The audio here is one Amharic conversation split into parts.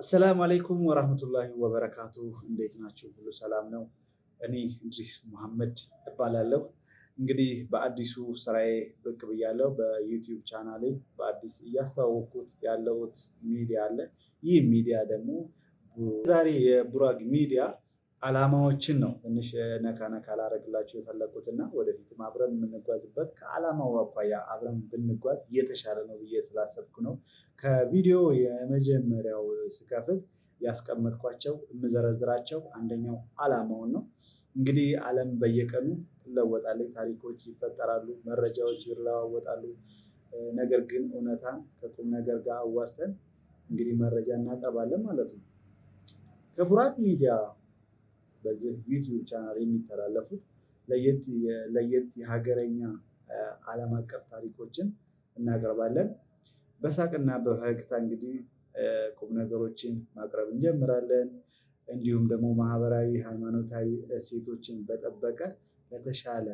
አሰላሙ አለይኩም ወራህመቱላሂ ወበረካቱ። እንዴት ናችሁ? ሁሉ ሰላም ነው? እኔ እንድሪስ መሐመድ እባላለሁ። እንግዲህ በአዲሱ ስራዬ ብቅ ብያለሁ። በ YouTube ቻናሌ በአዲስ እያስተዋወቅኩት ያለሁት ሚዲያ አለ። ይህ ሚዲያ ደግሞ ዛሬ የቡራግ ሚዲያ ዓላማዎችን ነው ትንሽ ነካ ነካ ላደርግላችሁ የፈለኩት እና ወደፊትም አብረን የምንጓዝበት ከዓላማው አኳያ አብረን ብንጓዝ እየተሻለ ነው ብዬ ስላሰብኩ ነው። ከቪዲዮ የመጀመሪያው ስከፍት ያስቀመጥኳቸው የምዘረዝራቸው አንደኛው ዓላማውን ነው። እንግዲህ ዓለም በየቀኑ ትለወጣለች፣ ታሪኮች ይፈጠራሉ፣ መረጃዎች ይለዋወጣሉ። ነገር ግን እውነታን ከቁም ነገር ጋር አዋስተን እንግዲህ መረጃ እናቀርባለን ማለት ነው። ከቡራቅ ሚዲያ በዚህ YouTube ቻናል የሚተላለፉት ለየት የሀገረኛ ዓለም አቀፍ ታሪኮችን እናቀርባለን። በሳቅና በፈገግታ እንግዲህ ቁም ነገሮችን ማቅረብ እንጀምራለን። እንዲሁም ደግሞ ማህበራዊ፣ ሃይማኖታዊ እሴቶችን በጠበቀ ለተሻለ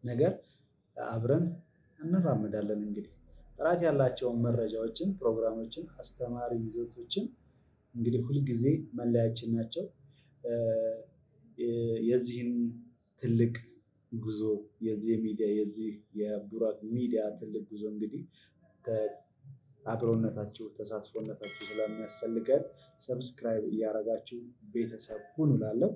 ነገር አብረን እንራመዳለን። እንግዲህ ጥራት ያላቸውን መረጃዎችን፣ ፕሮግራሞችን፣ አስተማሪ ይዘቶችን እንግዲህ ሁልጊዜ መለያችን ናቸው። የዚህን ትልቅ ጉዞ የዚህ ሚዲያ የዚህ የቡራቅ ሚዲያ ትልቅ ጉዞ እንግዲህ አብሮነታችሁ ተሳትፎነታችሁ ስለሚያስፈልገን subscribe እያደረጋችሁ ቤተሰብ ሁኑ እላለሁ።